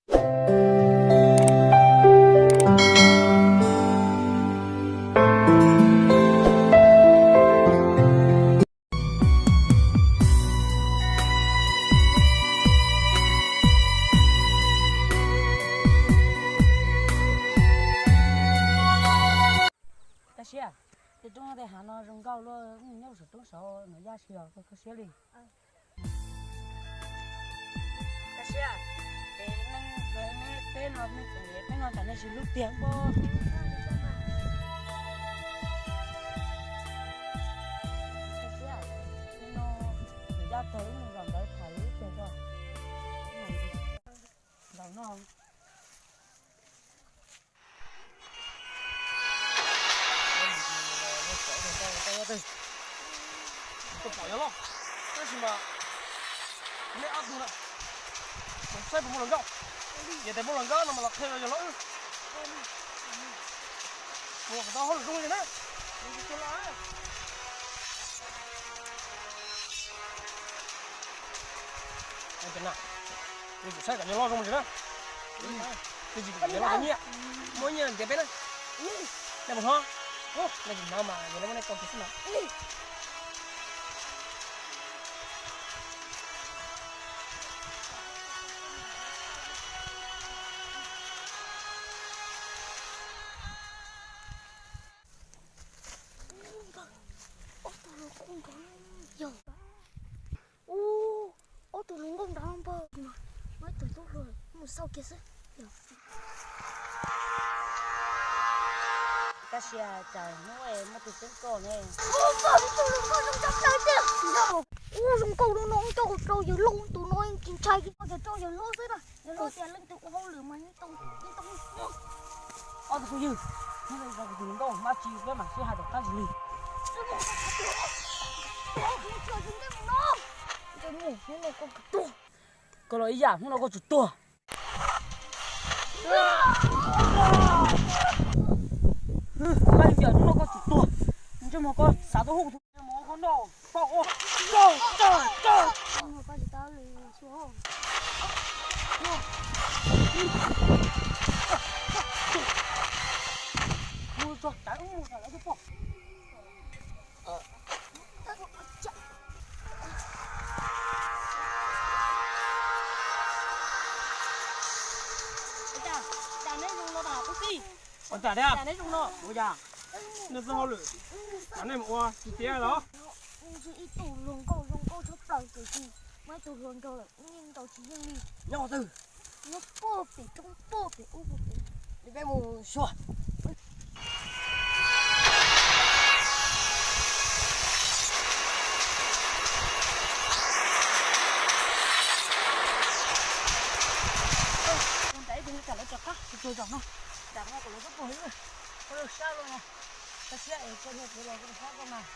Kaj siab, tej roob tej hav no zoo nkauj luaj, nyob saum roob saud no yaj siab koj siab li. Kaj siab, peb neej, peb no, peb no tam nej tsis hlub tiag npaum. Kaj siab, no, yaj tag ib mus zaum ntawd tham ib pliag tso. Zaum no. Tuaj pom yog loj, tab sis mas nej ob tug na, saib puas muaj hluas nkauj. Yog tias muaj hluas nkauj no mas los qhia rau yawg hlob wb. Mus kom tau hauj lwm zoo li na. Tus na, nej tsum saib kom nyob loj zoo mus tsis na. Twb tsis kom nyob loj nyiaj, muaj nyiaj ntiav peb na. Nej puas hnov? Nej tsis hnov mas yog nej muab nej tau tus xwb na. Ob tug hluas nkauj nrov yog. Ub, ob tug hluas nkauj nrov npawg. Muaj ib tug tub hluas mus xauj kiag xwb. Tab sis tsam hnub muaj tus xeeb koj ne. Ub, zoo nkauj no no coj rau yawg hlob, tus no tsis ntshai kiag, coj rau yawg hlob xwb na. Yawg hlob tias leej twg ua hauj lwm mas yeej tau, yeej tau. Ob tug phooj ywg, hnub no kuv tus hluas nkauj mab tsis peb mam sib hais tom qab ntxiv li. Koj los ib yam, hnub no koj tsum tuag. Koj ib yam, hnub no koj tsum tuag. Ntsej muag koj xav tuaj hu tus ntsej muag koj noj poj ua. Mus tso, tawv mus tso lawv tuaj pom. Ua cas neb zoo no tas tub txib? Ua cas thiab? Cas neb zoo no? Ua cas? Nej txoj hauj lwm, nej mus ua tsis tiav los? Ntshe ib tug hluas nkauj zoo nkauj tshaj plaws tiam sis muaj ib tug hluas nraug lawm, wb yeej ntaus tsis yeej li. Nyob qhov twg? Nyob puag pem roob puag pem ub puag pem. Li peb mus xyuas. Ua nram ib tug kam lawv rov qab tus tuag zaum no, nram no kom lawv txhob tuag li, ua lawv sab luaj no. Koj siab es koj niag kuv los koj sab koj mas.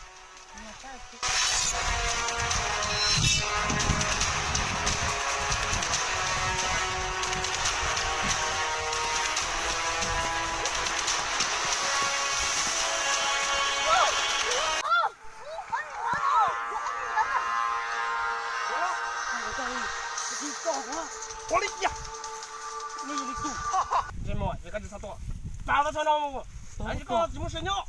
Ua li yam, nej yog li tus, ntsej muag, yog koj tsis txhob tuaj, tsa tau tsho no mus, koj tsis muaj siab nyob.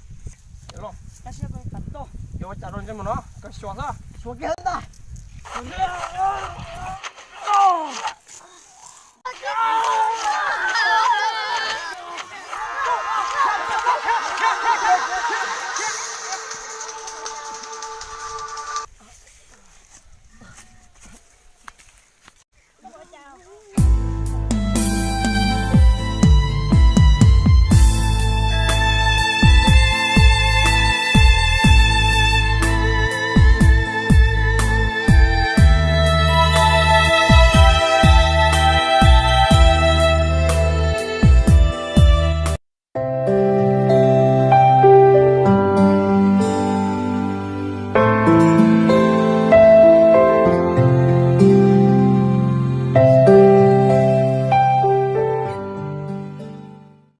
Yog ua cas rau ntsej muag no, koj xyuas xwb, xyuas kiag ntag.